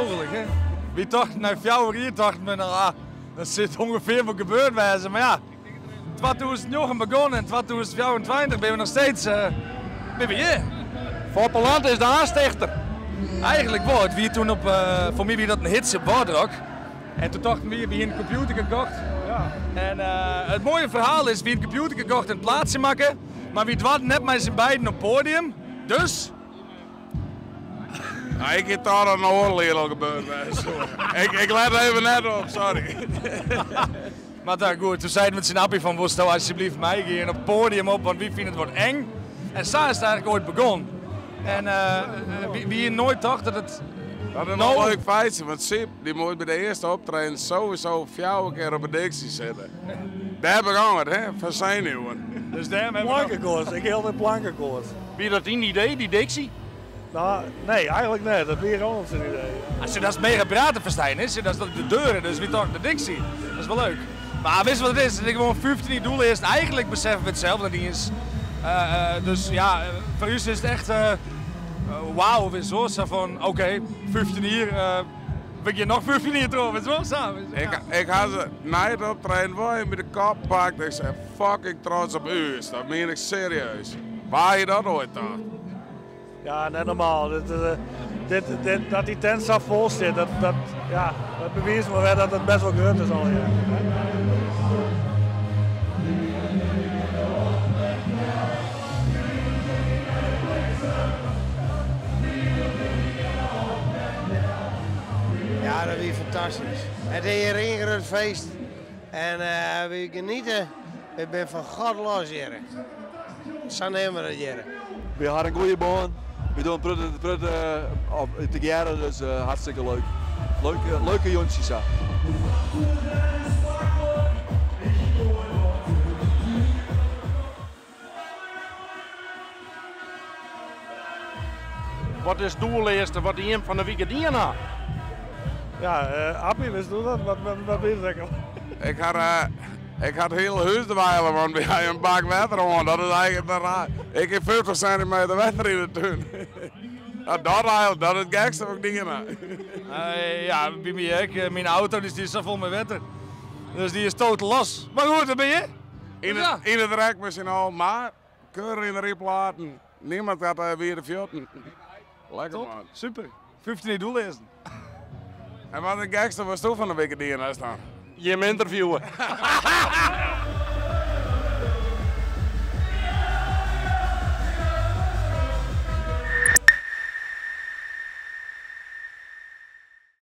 Ongelooflijk, hè? Wy tochten nei fjouwer jier tochten we, no, ah, dat sil ûngefear wol gebeurd wêze. Mar ja, 2009 begûn en 2024 binne we noch steeds uh, binne we hjir. Foppe Land is de aanstichter. Eigenlijk wol. It wie toen op, uh, foar my wie dat in hitsje op Wâldrock. En toen tochten we, we hiene in kompjûter gekocht. Ja. En uh, it moaie ferhaal is, we hiene in kompjûter gekocht en it plaatsje makke. Mar wy doarden net mei syn beiden op poadium. Dus Nou, ik heb daar een oorlog al gebeurd. Ik, ik let even net op, sorry. Maar daar goed, toen zeiden we met zijn appie van, wolsto alsjeblieft meigean op het podium op, want wy fine it wat eng. En sa is it eigenlijk ooit begonnen. En uh, wie nooit dacht dat het... Dat is nog een leuk feitje, want Siep die moet bij de eerste optreden sowieso vier keer op de dictie zitten. Daar begon het, hè, van zenuwen. Dus daarom hebben we nog- Plankenkoorts, ik heel de plankenkoorts. Wie dat een idee, die dictie? Nou, nee, eigenlijk net. Dat wie Ronald zijn idee. Als je dat is mega praten verstaan is, dat is de deuren, dus wie toch de dictie. Dat is wel leuk. Maar wist je wat het is? Ik gewoon 15 doel eerst. Eigenlijk beseffen we het zelf nog niet eens. Dus ja, voor u is het echt wauw, weer zo zo van oké, okay, 15 hier, we gaan nog 15 hier terug, het is wel zo. Ik, ik had ze na het optreden wel even bij de kop gepakt. Ik zei fucking trots op u. Dat meen ik serieus. Waar je dat ooit dacht? Ja, net normaal. Dit, dit, dit, dat die tent zo vol zit, dat, dat, ja, dat bewijst maar weer dat het best wel groot is al. Ja. Ja, dat was fantastisch. Het is hier een groot feest. En uh, we genieten. Ik ben van God los hier. Zo nemen we dat hier. We hadden een goede baan. We doen prutten, prutten op together, dus uh, hartstikke leuk. Leuke, leuke jongetjes. Ja. Wat is het doel eerste wat die van de week had? Ja, uh, Appie, wist du dat? Wat, wat, wat is dat? Ik had, uh, ik had heel huis te wijlen, want we hadden een bak water aan. Dat is eigenlijk raar. Ik heb 50 centimeter water in de tuin. Ja, dat, eigenlijk, dat is het gekste wat ik dingen had. Ja, bij mij ook. Mijn auto die is zo vol met water. Dus die is totaal los. Maar goed, daar ben je. In het, in het rek misschien al, maar keurig in de riplaten. Niemand gaat uh, weer de fjotten. Lekker Top, man. Super. 15 doel eerst. En wat het gekste was toen van de week die in staan? Je hem interviewen.